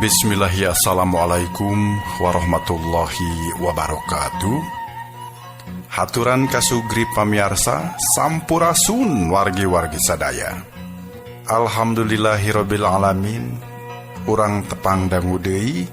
Bismillahirrahmanirrahim. Assalamualaikum warahmatullahi wabarakatuh. Haturan kasugri pamiarsa sampurasun wargi-wargi sadaya. Alhamdulillahirabbil alamin. Urang tepang dangu deui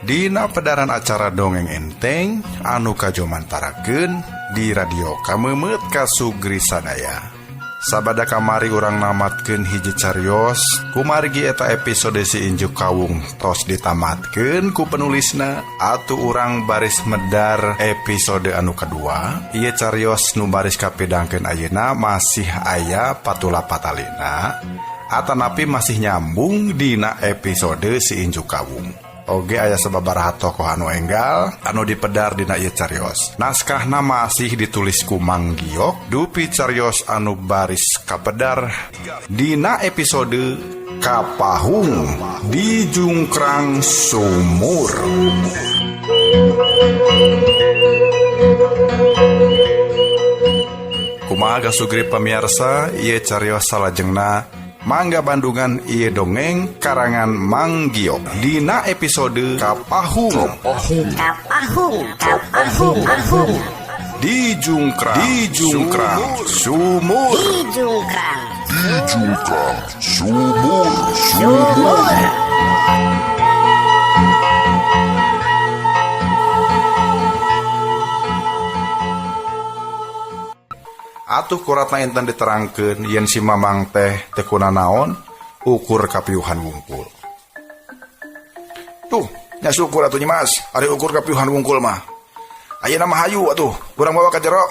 dina pedaran acara dongeng enteng anu kajomantarakeun di radio Kamemet kasugri sadaya. Sabada kamari urang namatkeun hiji carios kumargi eta episode si Injuk Kawung tos ditamatkeun ku penulisna atuh urang baris medar episode anu kedua. Ieu carios nu baris kapidangkeun ayeuna masih aya patula patalina atanapi masih nyambung dina episode si Injuk Kawung. Oge aya sababaraha tokoh anu enggal anu dipedar dina ieu carios. Naskahna masih ditulis ku Mang Giok, dupi carios anu baris kapedar dina episode Kapahung di Jungkrang Sumur. Kumaha kasugri pamiarsa ieu carios salajengna? Mangga Bandungan ieu dongeng karangan Mang Giok dina episode Kapahung. Kapahung, Kapahung, Kapahung. Di Jungkrang, di Jungkrang, Sumur. Di Jungkrang, Di Jungkrang, Sumur, Sumur. Atuh kuratna inten diterangkeun yen si Mamang teh teu kunanaon ukur kapiuhan wungkul. Tuh, nya syukur atuh Nyi Mas, ari ukur kapiuhan wungkul mah. Ayeuna mah hayu atuh, urang bawa ka jero.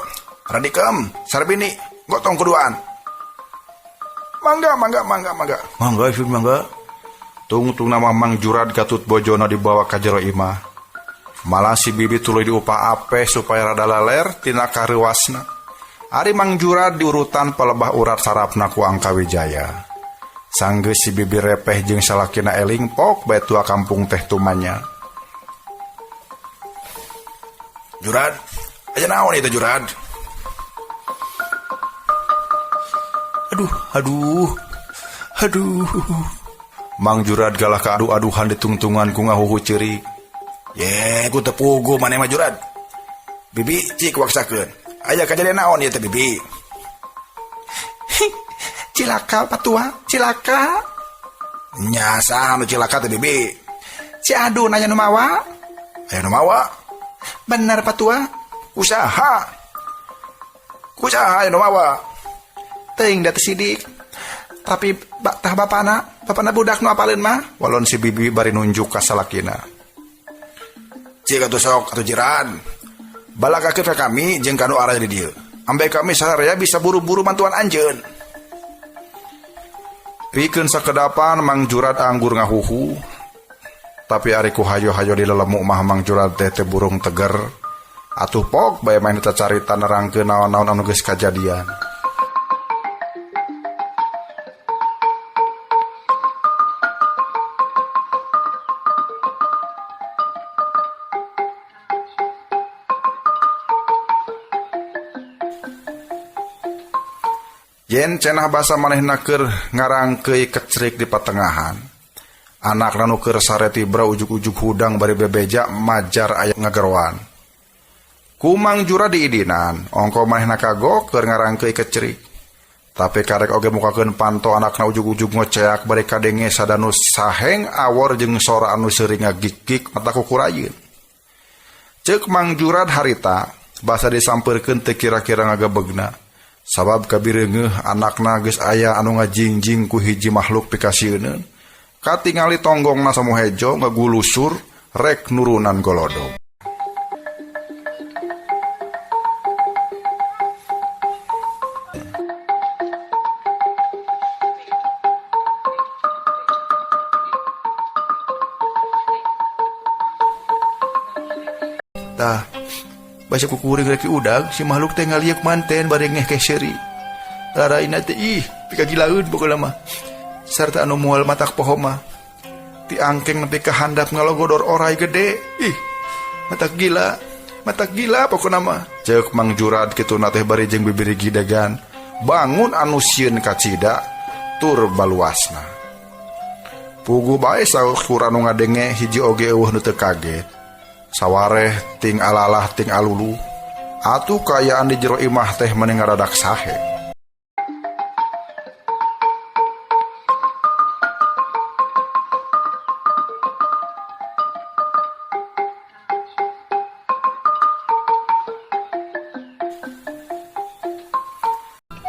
Radikem, Sarbini, gotong kuduaan. Mangga, mangga, mangga, mangga. Mangga, ieu mangga. Tungtungna Mamang Jurad katut bojona dibawa ka jero imah. Malah si bibi tuluy diupah ape supaya rada laler tina kareuwasna. Ari Mang Jurad diurutan palebah urat sarapna ku Angka Wijaya. Sanggeus si bibi repeh jeung salakina eling pok bae tua kampung teh tumanya. Jurad, aya naon ieu teh Jurad? Aduh, aduh, aduh. Mang Jurad galah kaadu-aduhan ditungtungan ku ngahuhu ceurik. Ye, ku teu puguh maneh mah Jurad. Bibi cik waksakeun. Aya kajadian naon ieu teh bibi? Cilaka patua, cilaka. Nya saha nu cilaka teh bibi? Si Adu nanya nu mawa. Aya nu mawa? Bener patua. Usaha. Kusaha aya nu mawa? Teuing da teu sidik. Tapi tah bapana, bapana budak nu apaleun mah. Walon si bibi bari nunjuk ka salakina. Cik atuh sok atuh jiran. Balakakeun ka kami jeung ka nu araya di dieu. Ambe kami sararea bisa buru-buru mantuan anjeun. Pikeun sakedapan Mang Jurad anggur ngahuhu. Tapi ari ku hayo-hayo di lelemu mah Mang Jurad teh teu burung teger. Atuh pok bae main teh carita nerangkeun naon-naon anu geus kajadian. Yen cenah basa manehna keur ngarangkeuy kecrik di patengahan. Anakna nu keur sare tibra ujug-ujug hudang bari bebeja majar aya ngageroan. Ku Mang Jurad diidinan, ongko manehna kagok keur ngarangkeuy kecerik. Tapi karek oge mukakeun panto anakna ujug-ujug ngoceak bari kadenge sadanu saheng awor jeung sora anu seuri ngagik-gik mata kukurayeun. Ceuk Mang Jurad harita basa disampeurkeun teu kira-kira ngagebegna. Sabab kabireungeuh anakna geus aya anu ngajingjing ku hiji makhluk pikasieuneun. Katingali tonggongna samu hejo ngagulusur rek nurunan golodog. Tah, basa ku kuring rek udag si makhluk teh ngaliuk manten bari ngeh seuri. Raraina teh ih pikagilaeun pokona mah. Sarta anu moal matak poho mah. Ti angkeng nepi ka handap ngalogodor orai gede. Ih, matak gila pokona mah. Ceuk Mang Jurad kituna teh bari jeung bibiri gidegan. Bangun anu sieun kacida tur baluasna. Puguh bae saukur anu ngadenge hiji oge eueuh nu teu kaget. Sawareh ting alalah ting alulu. Atuh kaayaan di jero imah teh meni ngaradak sahe.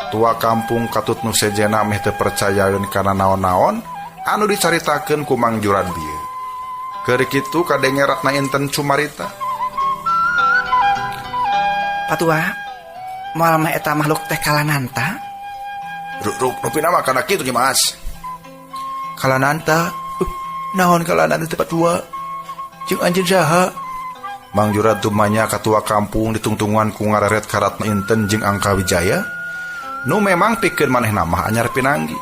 Tua kampung katut nu sejena meh teu percayaeun kana naon-naon anu dicaritakeun ku Mang Jurad bieu. Keur kitu kadenge Ratna Inten cumarita. Patua, moal mah eta makhluk teh kalananta? Rupina mah kana kitu Nyi Mas. Kalananta? Naon kalananta teh Patua? Jeung anjeun saha? Mang Jurad tumanya katua kampung ditungtungan ku ngareret ka Ratna Inten jeung Angka Wijaya. Nu memang pikeun manehna mah anyar pinanggi.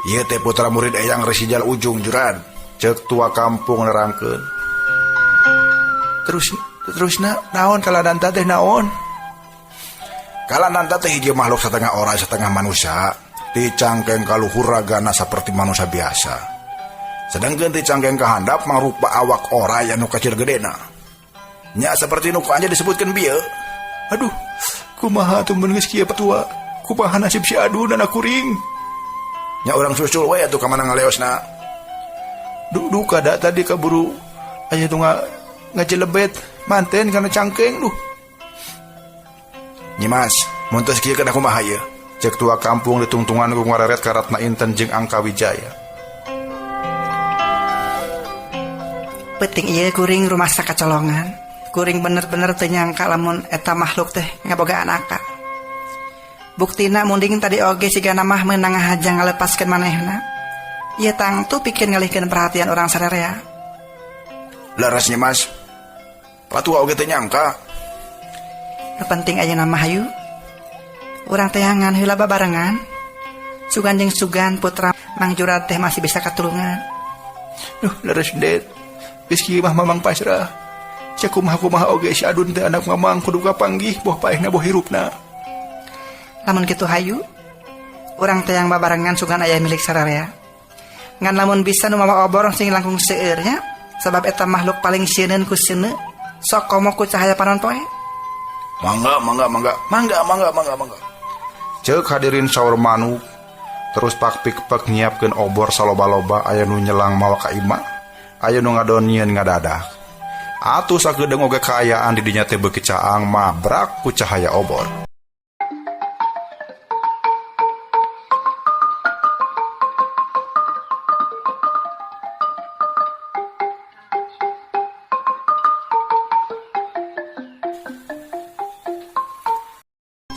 Ieu teh putra murid Eyang Resi Jal Ujung Jurad. Ceuk tua kampung nerangkeun. Terus naon kalananta teh naon? Kalananta teh hiji makhluk setengah orang setengah manusia, dicangkeng kaluhur ragana saperti manusia biasa. Sedangkeun dicangkeng ka handap mangrupa awak orai anu kacil gedena. Nya saperti nu ku anjeun disebutkeun bieu. Aduh, kumaha atuh mun geus kieu patua? Kumaha nasib si Adun anak kuring? Nya urang susul we atuh ka mana ngaleosna. Duka da tadi kaburu aya tu ngajelebet manten kana cangkeng duh. Nyi Mas, mun tos kieu kana kumaha ieu? Ceuk tua kampung ditungtungan ku ngareret ka Ratna Inten jeung Angka Wijaya. Penting ieu kuring rumasa kacolongan. Kuring bener-bener teu nyangka lamun eta makhluk teh ngabogaan akal. Buktina munding tadi oge sigana mah meunang ngahaja ngalepaskeun manehna. Ieu tangtu pikeun ngalihkeun perhatian urang sararea. Leres Nyi Mas. Patua oge teu nyangka. Nu penting ayeuna mah hayu. Urang teangan heula babarengan. Sugan jeung sugan putra Mang Jurad teh masih bisa katulungan. Duh, leres det. Geus kieu mah Mamang pasrah. Cek kumaha-kumaha oge si Adun teh anak Mamang kudu kapanggih boh paehna boh hirupna. Lamun kitu hayu, urang teang babarengan sugan aya milik sararea. Ngan lamun bisa nu mawa obor sing langkung seueur nya, sabab eta makhluk paling sieun ku seuneu, sok komo ku cahaya panon poe. Mangga, mangga, mangga, mangga, mangga, mangga, mangga. Ceuk hadirin saur manuk, terus pak pik-pek nyiapkeun obor saloba-loba aya nu nyelang mawa ka imah, aya nu ngadon nyieun ngadadak. Atuh sakedeung oge kaayaan di dinya teh beuki caang mabrak ku cahaya obor.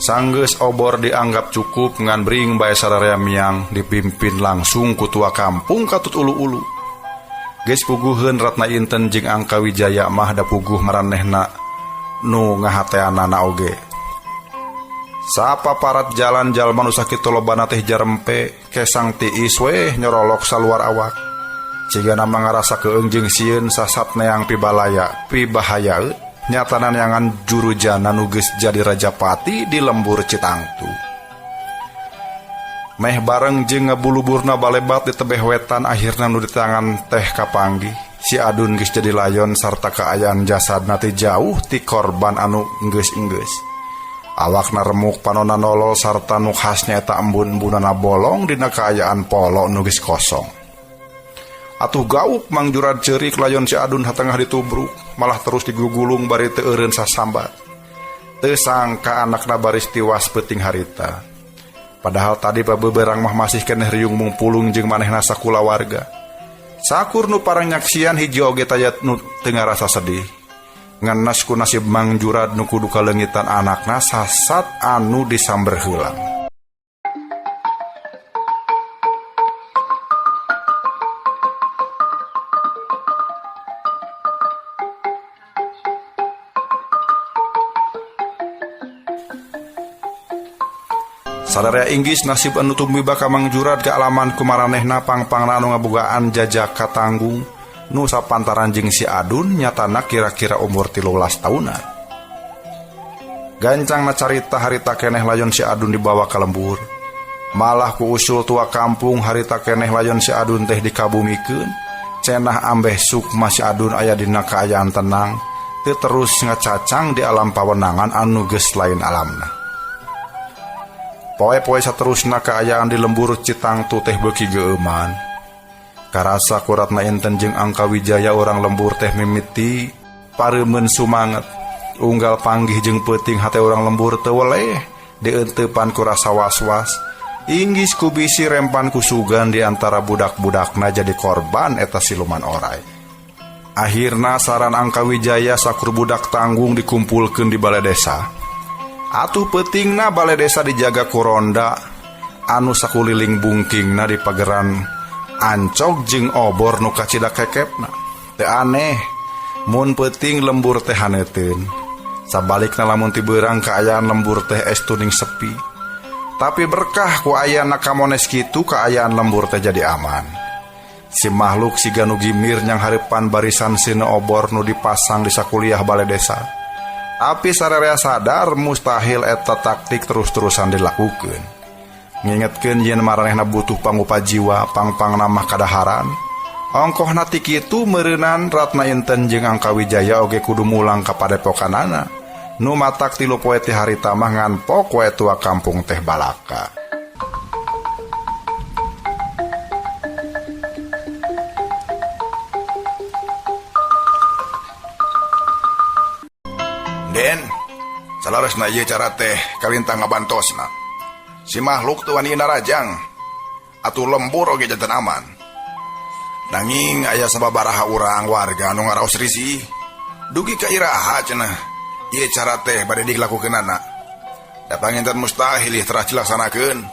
Sanggeus obor dianggap cukup ngan bring bae sararea miang dipimpin langsung ku tua kampung katut ulu-ulu. Geus puguheun Ratna Inten jeung Angka Wijaya mah da puguh maranehna nu ngahateanana oge. Sapaparat jalan jalma nu sakitu lobana teh jarempe kesang tiis weh nyorolok saluar awak. Cigana mah ngarasa keung jeung sieun sasat neang pibalaya pibahayaeun. Nyatana neangan jurujana nu geus jadi rajapati di lembur Citangtu. Meh bareng jeung ngabuluburna balebat di tebeh wetan akhirna nu di tangan teh kapanggih. Si Adun geus jadi layon sarta kaayaan jasadna teh jauh ti korban anu enggeus-enggeus. Awakna remuk panona nolol sarta nu khasnya eta embun-embunana bolong dina kaayaan polo nu geus kosong. Atuh gauk Mang Jurad ceurik layon si Adun hatengah ditubruk, malah terus digugulung bari teu eureun sasambat. Teu sangka anakna baris tiwas peuting harita. Padahal tadi pabeberang mah masih keneh riung mungpulung jeung manehna sakulawarga. Sakur nu parang nyaksian hiji oge taya nu teu ngarasa sedih. Ngenes ku nasib Mang Jurad nu kudu kaleungitan anakna sasat anu disamber heulang. Sadarea inggis nasib anu tumiba ka Mang Jurad kaalaman kumaranehna pangpangna anu ngabogaan jajaka tanggung nu sapantaran jeung si Adun nyatana kira-kira umur 13 tahunan. Gancangna carita harita keneh layon si Adun dibawa ka lembur. Malah ku usul tua kampung harita keneh layon si Adun teh dikabumikeun. Cenah ambeh sukma si Adun aya dina kaayaan tenang, teu terus ngacacang di alam pawenangan anu geus lain alamna. Poe-poe saterusna kaayaan di lembur Citangtu teh beuki geueuman. Karasa ku Ratna Inten jeung Angka Wijaya urang lembur teh mimiti pareumeun sumanget. Unggal panggih jeung peuting hate urang lembur teu weleh dieuteupan ku rasa was-was. Inggis ku bisi rempan ku sugan di antara budak-budakna jadi korban eta siluman orai. Akhirna saran Angka Wijaya sakur budak tanggung dikumpulkeun di balai desa. Atuh peutingna balai desa dijaga ku ronda anu sakuliling bungkingna di pageran ancog jeung obor nu kacida kekepna. Teu aneh mun peuting lembur teh haneuteun. Sabalikna lamun ti beurang kaayaan lembur teh estuning sepi. Tapi berkah ku ayana kamones kitu kaayaan lembur teh jadi aman. Si makhluk siga nu gimir nyang hareupan barisan sina obor nu dipasang di sakuliah balai desa. Tapi sararea sadar mustahil eta taktik terus-terusan dilakukeun. Ngingetkeun yen maranehna butuh pangupa jiwa, pangpangna mah kadaharan. Ongkohna ti kitu meureunan Ratna Inten jeung Angka Wijaya oge kudu mulang ka padepokanana. Nu matak 3 poe ti harita mah ngan pok we tua kampung teh balaka. Den, salaresna ieu cara teh kalintang ngabantosna. Si makhluk teu wani narajang, atuh lembur oge janten aman. Nanging aya sababaraha urang warga anu ngaraos risih. Dugi ka iraha cenah ieu cara teh bade dilakukeunana. Da panginten mustahil ieu terah dilaksanakeun.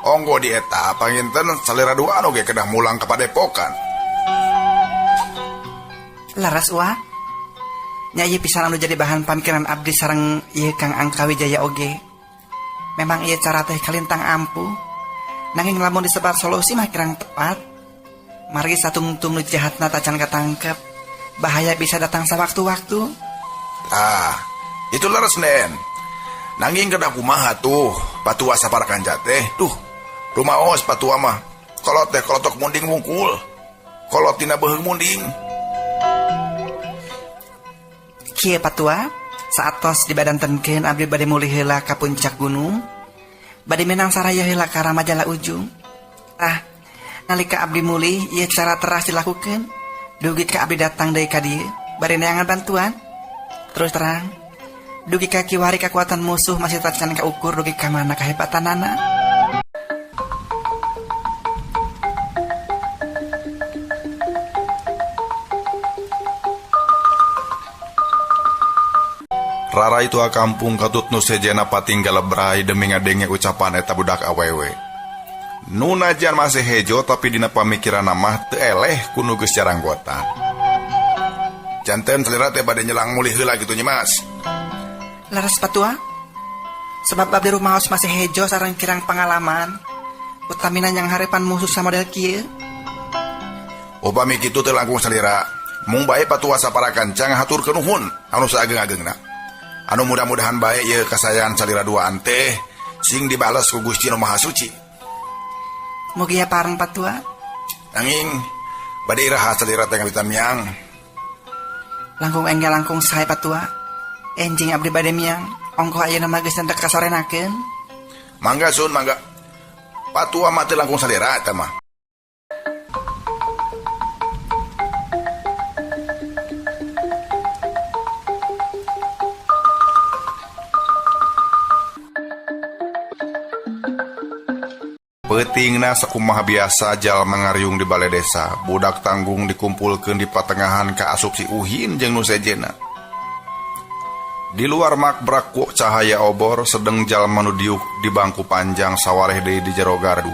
Onggo di eta panginten salira duaan oge kedah mulang ka padepokan. Laras wa? Nya ieu pisan anu jadi bahan pamikiran abdi sareng ieu Kang Angka Wijaya oge. Memang ieu cara teh kalintang ampuh. Nanging lamun disebar solusi mah kirang tepat. Margi satungtung nu jahatna tacan katangkep. Bahaya bisa datang sawaktu-waktu. Ah, itu leres Nen. Nanging kedah kumaha tuh patua saparakanca teh. Duh, rumaos patua mah. Kolot teh kolotok munding wungkul. Kolot tina beuheung munding. Kieu patua, saatos dibadantenkeun abdi bade mulih heula ka puncak gunung. Bade menang saraya heula ka Ramajala ujung. Ah, nalika abdi mulih ieu cara teras dilakukeun. Dugi ka abdi datang deui ka dieu, bari neangan bantuan. Terus terang, dugi ka kiwari kakuatan musuh masih tacan kaukur dugi ka mana kahebatanana. Rara itu kampung katut nu sejena patinggal lebray demi ngadenge ucapan eta budak awewe. Nu najan masih hejo tapi dina pamikiran mah teu eleh ku nu geus jaranggotan. Janten salira teh bade nyelang mulih heula kitu Nyi Mas. Laras patua? Sebab abdi rumaos masih hejo sareng kirang pangalaman. Utamina yang harepan musuh samodel kieu. Upami kitu teu langkung salira, mung bae patua saparakanca ngahaturkeun nuhun anu saageng-agengna. Anu mudah-mudahan bae ieu kasayan salira duaan teh sing dibales ku Gusti Nu Maha Suci. Mugia pareng patua. Nanging Bade iraha salira teh ngawitan miang. Langkung enggal langkung sae patua. Enjing abdi bade miang. Ongkoh ayeuna mah geus teu kasorenakeun. Mangga sun mangga. Patua mah teu langkung salira eta mah. Peutingna sakumaha biasa jalma ngariung di bale desa, budak tanggung dikumpulkeun di patengahan ka asup si Uhin jeung nu sejenna. Di luar makbrak ku cahaya obor sedeng jalma nu diuk di bangku panjang sawareh deui di jero gardu.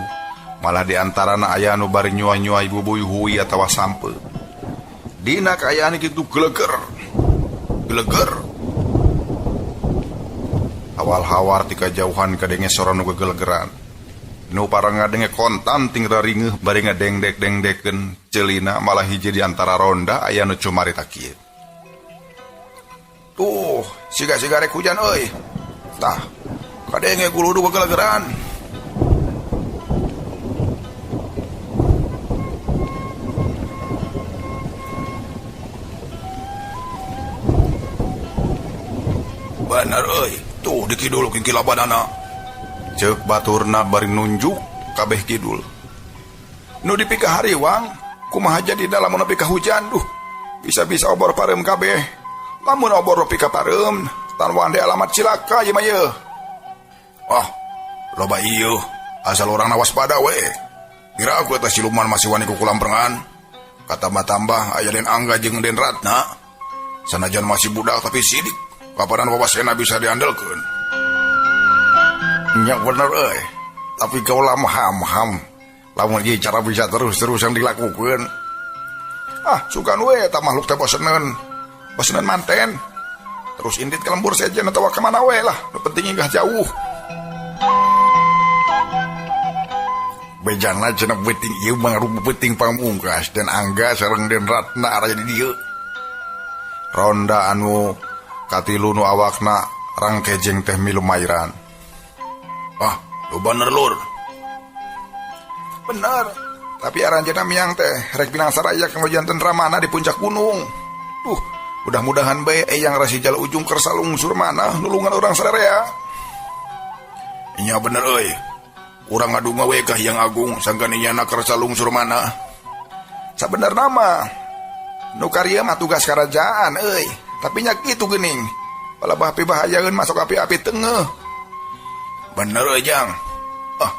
Malah di antarana aya nu bari nyuai-nyuai bubuy hui atawa sampe. Dina kaayaan kitu geleger. Geleger. Awal hawar ti kajauhan kadenge sora nu gegelegeran. Nu parang ngadenge kontan ting raringeuh bari ngadengdek-dengdekeun ceulina malah hiji di antara ronda aya nu cumarita kieu. Tuh, siga-siga rek hujan euy. Tah, kadenge guludu gegelegeran. Bener euy, tuh di kidul kingkilabanana. Ceuk baturna bari nunjuk kabeh kidul. Nu dipika hariwang, kumaha jadi lamun nepi ka hujan duh. Bisa-bisa obor pareum kabeh. Lamun obor nepi ka pareum, tan wande alamat cilaka ieu mah yeuh. Ah, loba ieu, asal urang waspada we. Kira aku eta siluman masih wani kukulamperengan. Katambah-tambah aya Den Angga jeung Den Ratna. Sanajan masih budak tapi sidik. Kapanan wawasena bisa diandelkeun. Nya bener euy. Tapi kau lama ham-ham. Lamun ieu cara bisa terus-terusan dilakukeun. Ah, sugan we eta makhluk teh boseneun. Boseneun manten. Terus indit ke lembur sejen atawa ka mana we lah. Nu penting enggah jauh. Bejana cenah beuting ieu mangrupa beuting pamungkas dan Angga sareng Den Ratna araya di dieu. Ronda anu katilu nu awakna rangkejeng teh milu mairan. Ah, lu bener lur. Bener. Tapi aranjeunna miang teh rek pinang saraya kanggo janten ramana di puncak gunung. Duh, mudah-mudahan bae eyang rasijal ujung kersa lungsur mana nulungan urang sararea. Nya bener euy. Urang ngadunga we ka Hyang Agung sangkan inyana kersa lungsur mana. Sabenerna mah nu karya mah tugas kerajaan euy. Tapi nya kitu geuning. Palebah pibahayaeun masuk api-api tengeuh. Bener euy jang. Ah,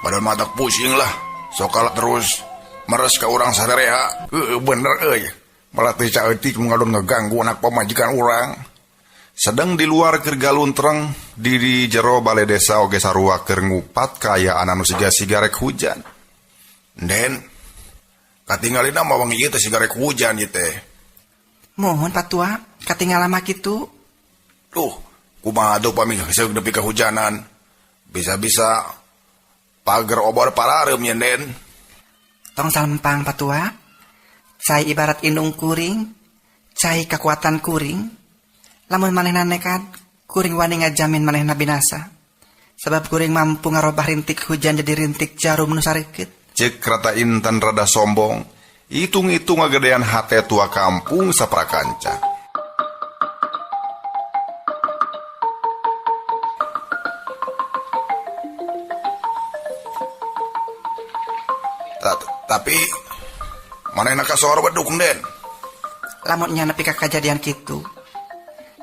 badan matak pusing lah. Sokal terus meres ka urang sararea. Heueuh bener euy. Malah teh saeutik ngadon ngeganggu anak pamajikan urang. Sedang di luar keur galuntreng di jero bale desa oge sarua keur ngupat kaayaan anu siga-siga rek hujan. Den, katingalina mah wangi ieu teh siga rek hujan ieu teh. Mohon patua, katinggalan mah kitu. Duh, kumaha atuh pami seug nepi ka hujanan. Bisa-bisa pager obor parareum yen Den. Tong salempang patua. Cai ibarat indung kuring, cai kekuatan kuring. Lamun manehna nekat, kuring wani ngajamin manehna binasa. Sebab kuring mampu ngarobah rintik hujan jadi rintik jarum nu sarekeut. Ceuk Rata Intan rada sombong, hitung-hitung ngagedean hate tua kampung saprakanca. Tapi manehna kasohor beduk Den. Lamun nya nepi ka kajadian kitu,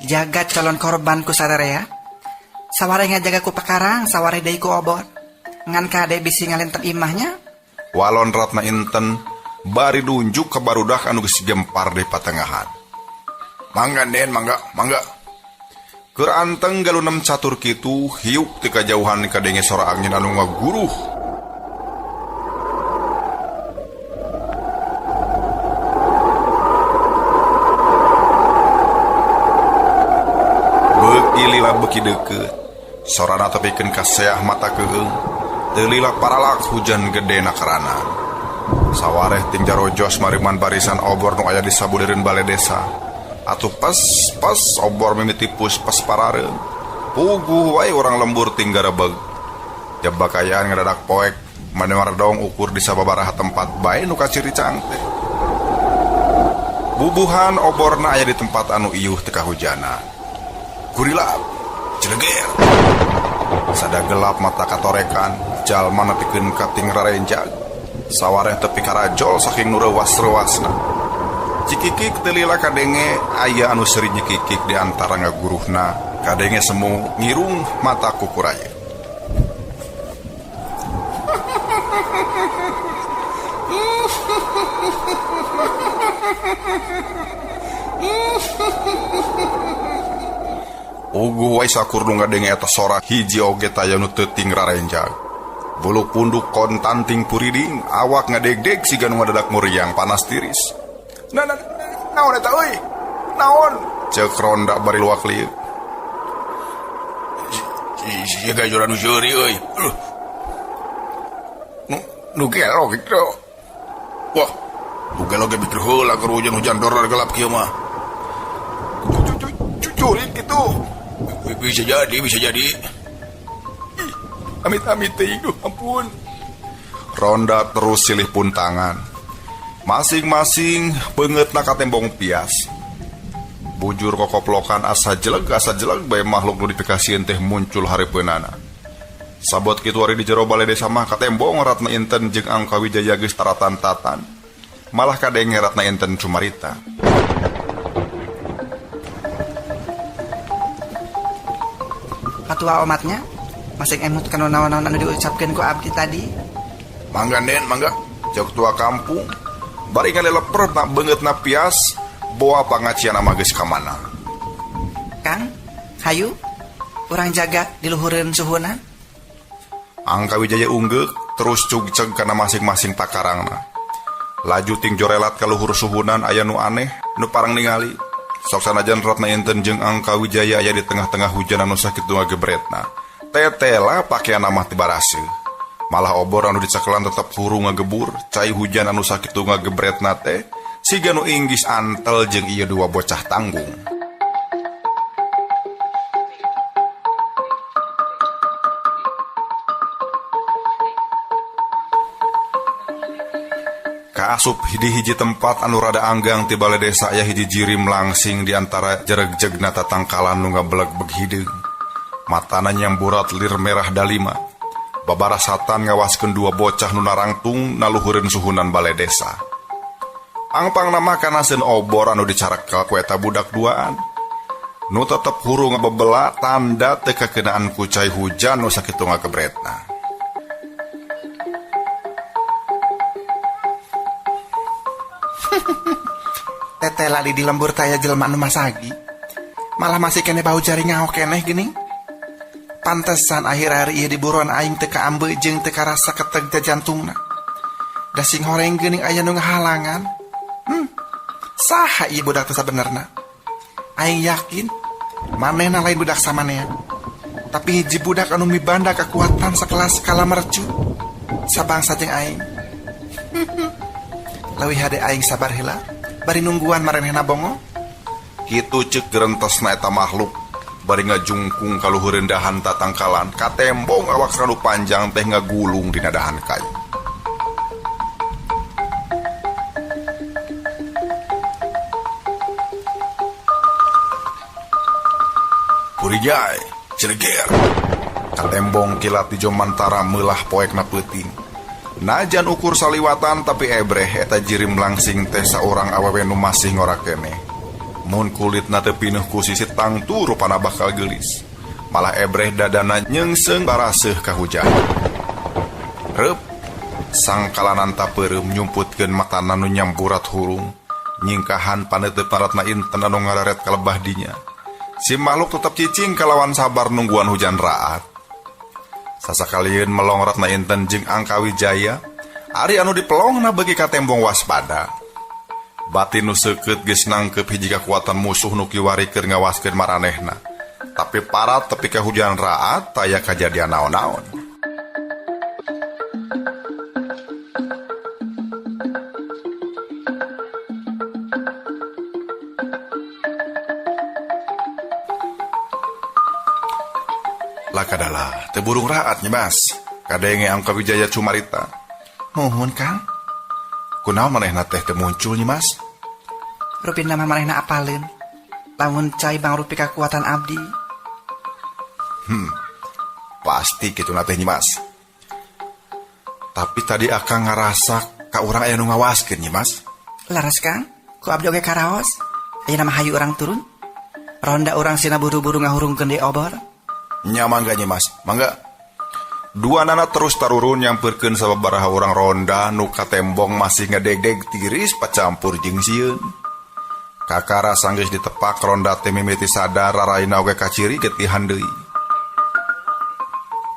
jaga calon korban ku sararea. Saware ngajaga ku pakarang, saware deui ku obor. Ngan kade bisi ngalentep imahnya. Walon Ratna Inten bari dunjuk ka barudak anu geus gempar di patengahan. Mangga Den, mangga, mangga. Keur anteng galunem catur kitu, hiuk ti kajauhan kadenge sora angin anu ngaguruh. Beuki lila beuki deukeut, sorana tepikeun ka seah mata keueung. Teu lila paralak hujan gede nakaranan. Sawareh ting jarojos mariman barisan obor nu aya di sabulireun bale desa. Atuh pes-pes obor mimiti pus pes parareum. Puguh wae urang lembur ting garebeg. Jabak ayaan ngadadak poek, mane maredong ukur di sababaraha tempat bae nu kaciricang teh. Bubuhan oborna aya di tempat anu iuh teu kahujanan. Gurilap, celeger. Sada gelap mata katorekan, jalma nepikeun ka ting rarenjag. Sawareh tepi karajol saking nu reuwas-reuwasna. Cikikik teu lila kadenge aya anu seuri nyikikik di antara ngaguruhna, kadenge semu ngirung mata kukuraya. Uguh wae sakur nu ngadenge eta sora hiji oge taya nu teuting rarenjag. Bulu punduk kontanting puriding, awak ngadegdeg siga nu ngadadak muriang panas tiris. Na na naon eta euy? Naon? Ceuk ronda bari luak lieu. Siga jora nu seuri euy. Nu gelo kitu. Wah, nu gelo ge mikir heula keur hujan-hujan dor gelap kieu mah. Cucurik kitu. Bisa jadi, bisa jadi. Amit-amit teuing, duh ampun. Ronda terus silih puntangan. Masing-masing beungeutna katembong pias. Bujur kokoplokan asa jeleg bae makhluk nu dipikasieun teh muncul hareupeunana. Sabot kitu ari di jero bale desa mah katembong Ratna Inten jeung Angka Wijaya geus taratan-tatan. Malah kadenge Ratna Inten cumarita. Patua omatnya masing emut kanu naon-naon anu diucapkeun ku abdi tadi. Mangga Den, mangga. Ceuk tua kampung. Bari ngalelepper na beungeutna pias, boa pangacian ama geus ka mana. Kang, hayu urang jaga di luhureun suhuna. Angka Wijaya unggeuk terus cugceg kana masing-masing takarangna. Laju ting jorelat ka luhur suhunan aya nu aneh nu parang ningali. Sok sanajan Ratna Inten jeung Angka Wijaya aya di tengah-tengah hujan anu sakitu ngagebretna. Tetela pakean mah teu baraseuh. Malah obor anu dicakelan tetep hurung ngagebur, cai hujan anu sakitu ngagebretna teh siga nu inggis antel jeung ieu dua bocah tanggung. Kaasup di hiji tempat anu rada anggang ti bale desa aya hiji jirim langsing di antara jeregjegna tatangkalan nu ngabeleg-beg hideung. Matana nyamburat lir merah dalima. Babarasatan ngawaskeun dua bocah nu narangtung naluhureun suhunan bale desa. Angpangna mah kanaseun obor anu dicarekel ku eta budak duaan. Nu tetep hurung ngabebela tanda teu kakenaan ku cai hujan nu sakitu ngagebretna. Teteh lali di lembur taya jelema nu masagi. Malah masih kene bau jari ngaho keneh geuning. Pantesan akhir-akhir ieu diburuan aing teu kaambe jeung teu karasa keteg teh jantungna. Da sing horeng geuning aya nu ngahalangan. Saha ieu budak teh sabenerna? Aing yakin manehna lain budak samanea. Tapi hiji budak anu mibanda kakuatan sakelas kala mercu. Sabangsa jeung aing. Leuwih hade aing sabar heula bari nungguan marenehna bongo. Kitu ceuk gerentesna eta makhluk bari ngajungkung ka luhureun dahan tatangkalan katembong awak anu panjang teh ngagulung dina dahan kayu. Purijai, celeger. Katembong kilat di jomantara meulah poekna peuting. Najan ukur saliwatan tapi ebreh eta jirim langsing teh saurang awewe nu masih ngora keneh. Mun kulitna teu pinuh ku sisit tangtu rupana bakal geulis. Malah ebreh dadana nyeungseng baraseuh ka hujan. Reup sangkalanan tapeureum nyumputkeun matana nu nyamburat hurung. Nyingkahan paneuteupna Ratna Inten anu ngararet kalebah dinya. Si makhluk tetep cicing kalawan sabar nungguan hujan raat. Sasakalieun melong Ratna Inten jeung Angka Wijaya, ari anu dipelongna beuki katembong waspada. Batin nu seukeut geus nangkep hiji kakuatan musuh nu kiwari keur ngawaskeun maranehna. Tapi parat tepi ka hujan raat taya kajadian naon-naon. Lakadalah, teu burung raat nya Mas. Kadenge Angka Wijaya cumarita. Muhun Kang. Kunaon manehna teh teu muncul nya Mas? Rupina mah manehna apaleun. Lamun cai mangrupi kakuatan abdi. Pasti kitu na teh Nyimas. Tapi tadi akang ngarasa ka urang aya nu ngawaskeun Nyimas. Laras Kang, ku abdi oge karaos. Ayeuna mah hayu urang turun. Ronda urang sina buru-buru ngahurungkeun deui obor. Nya mangga Nyimas, mangga. Dua nana terus tarurun nyamperkeun sababaraha urang ronda nu katembong masih ngedegdeg tiris pacampur jeung sieun. Kakara sanggeus ditepak ronda teh mimiti sadar raraina oge kaciri getihan deui.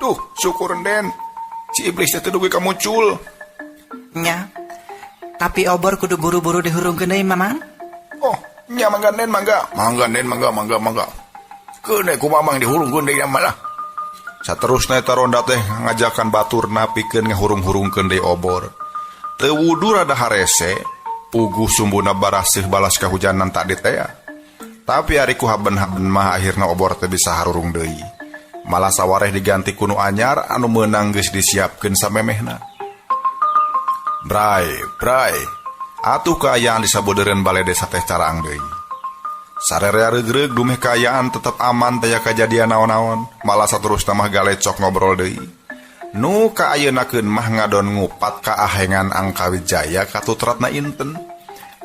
Duh, syukur Den. Si iblis teh teu dugi ka muncul. Nya. Tapi obor kudu buru-buru dihurungkeun deui, Mamang. Oh, nya mangga Den, mangga. Mangga Den, mangga, mangga, mangga. Keun ku Mamang dihurungkeun deui mah lah. Saterusna eta ronda teh ngajakan baturna pikeun ngahurung-hurungkeun deui obor. Teu wudu rada harese, puguh sumbuna baraseuh balas kahujanan tadi teh. Tapi ari ku haben-haben mah akhirna obor teh bisa harurung deui. Malah sawareh diganti ku nu anyar anu meunang geus disiapkeun samemehna. Bray, bray. Atuh kaayaan disabodeureun bale desa teh caraang deui. Sarerea regreg dumeh kaayaan tetep aman taya kajadian naon-naon, malah saterusna mah galecok ngobrol deui. Nu kaayeunakeun mah ngadon ngupat kaahengan Angkawijaya katutratna inten.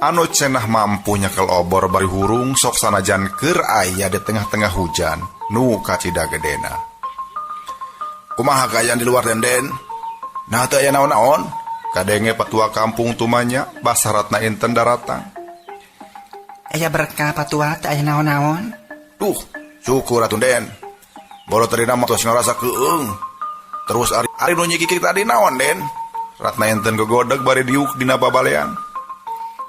Anu cenah mampu nyekel obor bari hurung sok sanajan keur aya di tengah-tengah hujan nu kacida gedena. Kumaha kaayaan di luar denden? Nah teu aya naon-naon? Kadenge patua kampung tumanya basaratna inten daratang. Aya berkah patua teu aya naon-naon. Duh, syukur atuh Den. Boro terina mah tos ngarasa keung. Terus ari nu nyikik tadi naon Den? Ratna inten gogodeg bari diuk dina babalean.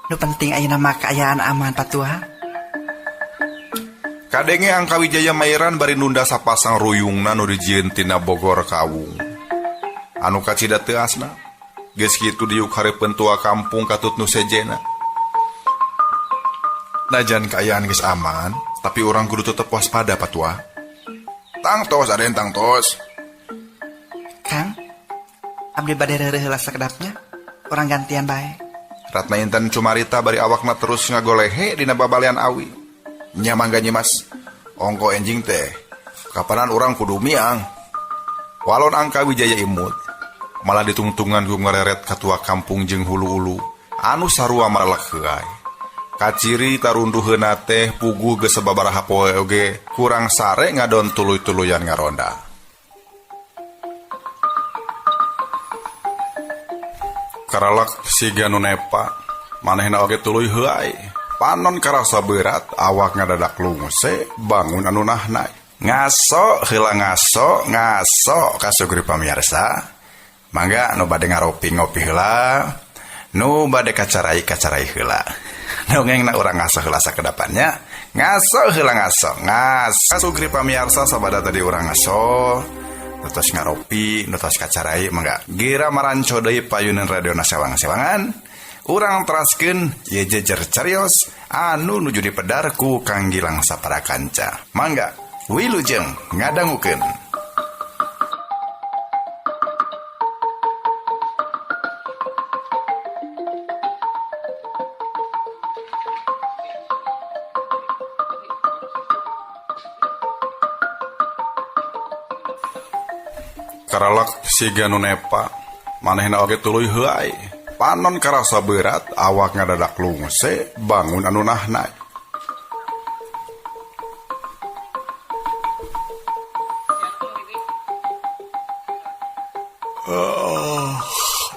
Nu penting ayeuna mah kaayaan aman patua. Kadenge Angkawijaya mairan bari nunda sapasang ruyungna nu dijieun tina Bogor kawung. Anu kacida teu asna. Geus kitu diuk hareupeun tua kampung katut nu sejena. Najan kaayaan geus aman, tapi urang kudu tetep waspada patua. Tangtos aden tangtos. Kang, abdi bade reureuh heula sakedapnya. Urang gantian bae. Ratna Inten cumarita bari awakna terus ngagolehe dina babalean awi. Nya mangga Nyimas, ongko enjing teh. Kapanan urang kudu miang. Walon Angkawijaya imut. Malah ditungtungan ku ngareret katua kampung jeung hulu-hulu anu sarua maralak heuay. Kaciri tarunduheuna teh puguh geus sababaraha poe oge kurang sare ngadon tuluy-tuluyan ngaronda. Karalak siga nu nepa, manehna oge tuluy heuay. Panon karasa berat, awak ngadadak lungse, bangun anu nahnai. Ngaso heula ngaso, ngaso kasugri pamirsa. Mangga nu bade ngaropi ngopi heula, nu bade kacarai kacarai heula. Dongengna urang ngaso heula sakedapannya. Ngaso heula ngaso, ngaso kasugri pamirsa sabada tadi urang ngaso. Nutos ngaropi, nutos kacarai, mangga gira maranco deui payunan radio sewang-sewangan. Urang teraskeun ye jejer carios anu nuju dipedar ku Kang Gilang sapara kanca. Mangga wilujeng ngadangukeun. Karalak siga nu nepa, manehna oge tuluy heuay. Panon karasa berat, awak ngadadak lungse, bangun anu nahnai.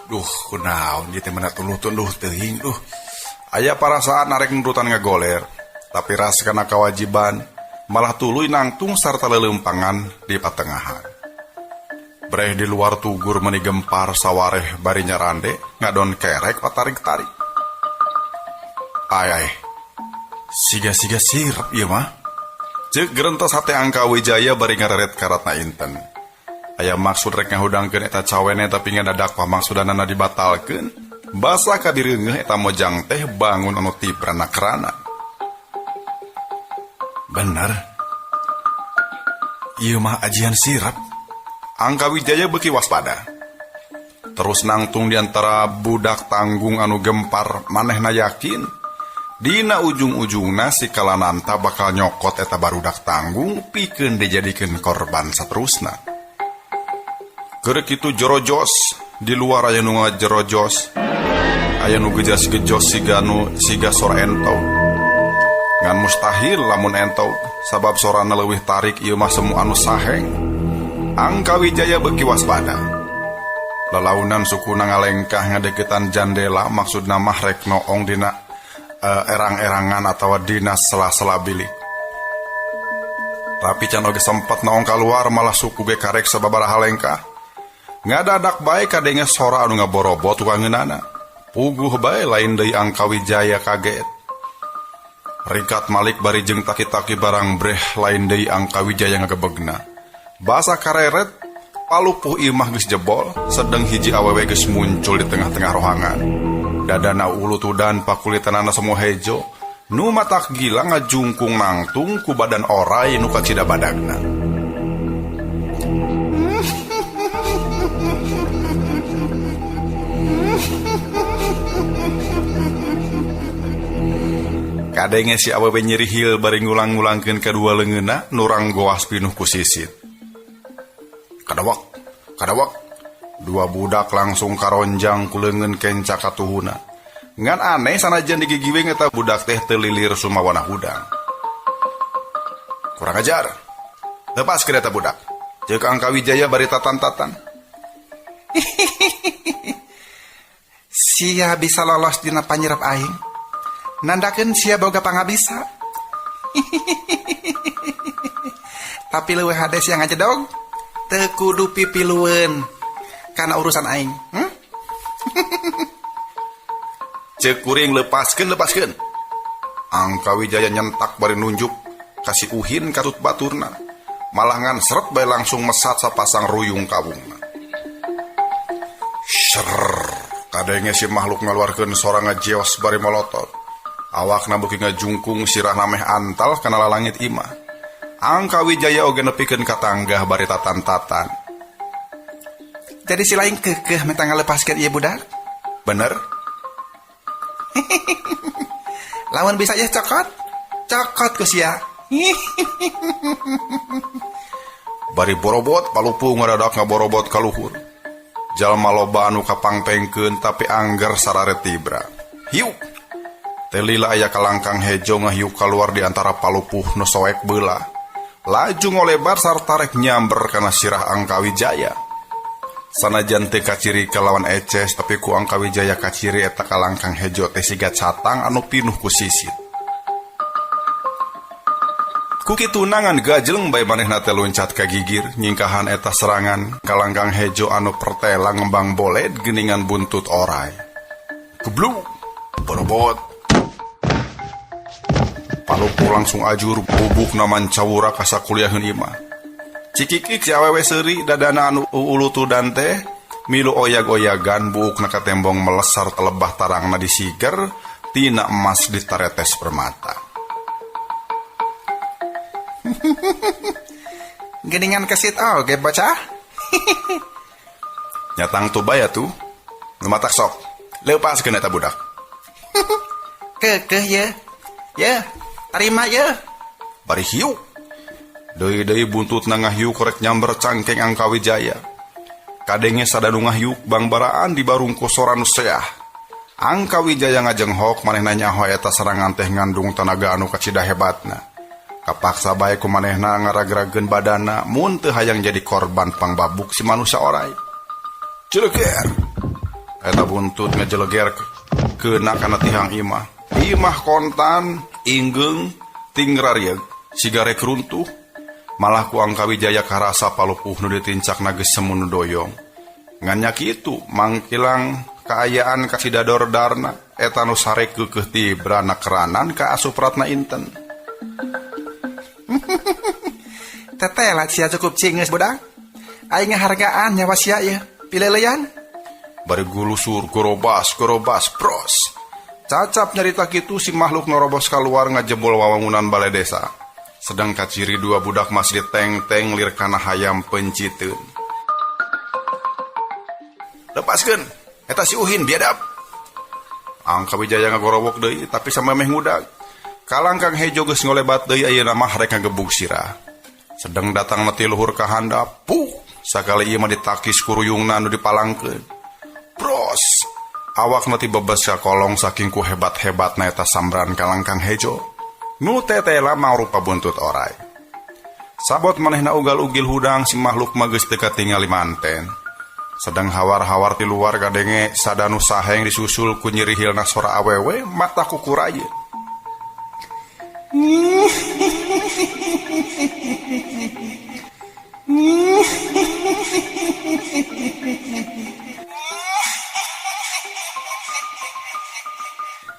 Duh, kunaon ieu teh mena tunduh-tunduh teuing duh. Aya parasaan arek nurutan ngagoler, tapi ras kana kawajiban malah tuluy nangtung sarta leuleumpangan di patengahan. Breh di luar tugur meni gempar sawareh bari nyarande ngadon kerek patarik-tarik. Ay ay, siga-siga sirep ieu mah. Ceuk gerentos hate Angkawijaya bari ngareret ka Ratna Inten. Aya maksud rek ngahudangkeun eta cawene tapi ngadadak pamangsudanana dibatalkeun. Basa kadireungeuh eta mojang teh bangun anu tibrana kerana. Bener. Ieu mah ajian sirep. Angkawijaya beuki waspada. Terus nangtung di antara budak tanggung anu gempar manehna yakin Dina ujung-ujungna si Kalananta bakal nyokot eta barudak tanggung pikeun dijadikeun korban saterusna. Keur kitu jorojos di luar aya nu ngajerojos. Aya nu gejas-gejos siga nu siga sora entog. Ngan mustahil lamun entog sabab sorana leuwih tarik ieu mah semu anu saheng. Angkawijaya beuki waspada. Lalaunan sukuna ngalengkah ngadeukeutan jandela maksudna mah rek noong dina erang-erangan atawa dina sela-sela bilik. Tapi can oge sempat noong kaluar malah suku ge karek sababaraha lengkah. Ngadadak bae kadenge sora anu ngaborobot wangeunana. Puguh bae lain deui Angkawijaya kaget. Ringkat Malik bari jeung taki-taki barang breh lain deui Angkawijaya ngagebegna. Basa kareret palupuh imah geus jebol, sedeng hiji awewe geus muncul di tengah-tengah rohangan. Dadana ulutudan pakulitanana semu hejo, nu matak gila ngajungkung nangtung ku badan orai nu kacida badagna. Kadenge si awewe nyerihil bari ngulang-ngulangkeun kadua leungeunna nurang goas pinuh ku sisit. Kadawak, kadawak. Dua budak langsung karonjang ku leungeun kenca katuhuna. Ngan aneh sanajan digigiwing eta budak teh teu lilir sumawana hudang. Kurang ajar. Lepaskeun eta budak. Ceuk Angkawijaya bari tatan-tatan. Sia bisa lolos dina panyerep aing. Nandakeun sia boga pangabisa. Tapi leuwih hade sia ngajedog, teu kudu pipilueun kana urusan aing. Ceuk kuring lepaskeun, lepaskeun. Angkawijaya nyentak bari nunjuk ka si Uhin katut baturna. Malah ngan seret bae langsung mesat sapasang ruyung kawungna. Srrr, kadenge si makhluk ngaluarkeun sora ngajeos bari molotot. Awakna beuki ngajungkung sirahna meh antal kana lalangit imah. Angkawijaya oge nepikeun ka tanggah bari tatan-tatan. Jadi si lain kekeh minta ngalepaskeun ieu budak? Bener? Lawan bisa ya cokot? Cokot ku sia. Bari borobot palupuh ngadadak ngaborobot ka luhur. Jalma loba anu kapangpengkeun tapi angger sarare tibra. Hiuk. Telila aya kalangkang hejo ngahiuk kaluar di antara palupuh nu soek beula. Laju ngolebar sarta rek nyamber kana sirah Angkawijaya. Sanajan teu kaciri kalawan eces tapi ku Angkawijaya kaciri eta kalangkang hejo teh siga catang anu pinuh ku sisit. Ku kitu nangan gajleng bae manehna teh loncat ka gigir nyingkahan eta serangan kalangkang hejo anu pertela ngembang boled geuningan buntut orai. Gebluk, borobot. Palupuh langsung ajur bubuk mancawura ka sakuliaheun imah. Cikikik si awewe seuri dadana anu ulutudan teh milu oyag-oyagan buukna ka tembong meles sarta lebah tarangna disiger tina emas ditaretes permata. Geningan kesit oge bocah. Nyatang tu bae atuh. Nu matak sok. Leupaskeun eta budak. Kekeh ye. Ye, tarima ye. Bari hiuk. Deui-deui buntutna ngahiuk rek nyamber cangkeng Angkawijaya. Kadenge sadanu ngahiuk bangbaraan di barung ku sora nu seah. Angkawijaya ngajenghok manehna nyaho eta serangan teh ngandung tanaga anu kacida hebatna. Kapaksa bae ku manehna ngaragrageun badana mun teu hayang jadi korban pangbabuk si manusia orai. Jeleger. Eta buntut ngejeleger keuna kana tihang imah. Imah kontan inggeung tingrarieug siga rek runtuh. Malah ku Angkawijaya karasa palupuh nu ditincakna geus semu nu doyong. Ngan nya kitu mangkilang kaayaan kacida dordarna eta nu sare keukeuh tibrana keranan ka asupratna inten. Teteh lah sia cukup cingeus budak. Aing ngahargaan nyawa sia ieu. Pileleyan. Bari gulusur gorobas gorobas bros. Cacap nyarita kitu si makhluk norobos kaluar ngajebol wawangunan balai desa. Sedang kaciri dua budak masih diteng-teng lir kana hayam penciteun. Lepaskeun, eta si Uhin biadab. Angka Wijaya ngagorowok deui tapi samemeh ngudag. Kalangkang hejo geus ngolebat deui ayeuna mah rek ngagebug sirah. Sedeng datang ti luhur ka handap, puh, sakali ieu mah ditakis ku ruyungna nu dipalangkeun. Bros, awakna ti bebes ka kolong saking ku hebat-hebatna eta sambaran kalangkang hejo. Nu tetela mangrupa buntut orai. Sabot manehna ugal-ugil hudang si makhluk mah geus teu katingali manten. Sedang hawar-hawar ti luar kadenge sadanu saheng disusul ku nyeri hilna sora awewe mata kukurayeun.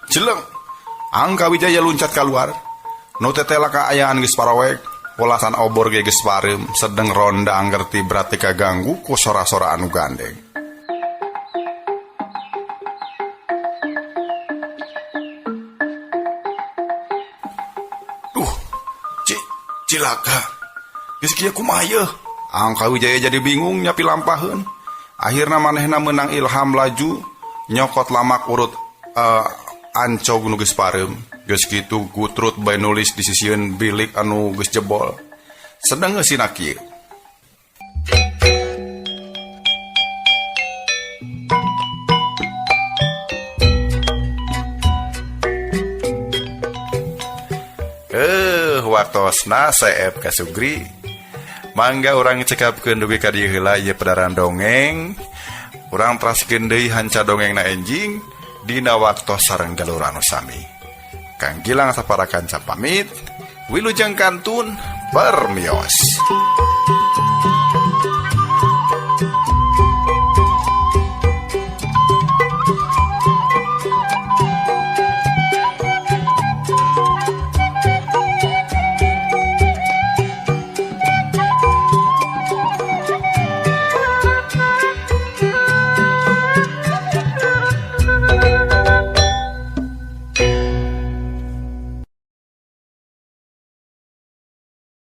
Jeleng, Angka Wijaya luncat keluar. Nu tetela kaayaan geus parawek, welasan obor ge geus pareum, sedeng ronda angger tibra teu kaganggu ku sora-sora anu gandeng. Duh, cilaka. Geus kieu kumaha yeuh? Angka Wijaya jadi bingung nyapi lampaheun. Akhirna manehna meunang ilham laju nyokot lamak urut ancog nu geus pareum. Geus kitu gutrut bae nulis di sisieun bilik anu geus jebol. Sedeng geusina kieu. Waktosna seep kasugri. Mangga urang cekapkeun dugi ka dieu heula ieu pedaran dongeng. Urang teraskeun deui hanca dongengna enjing dina waktos sareng galur anu sami. Kang Gilang sapara kanca pamit, wilujeng kantun permios.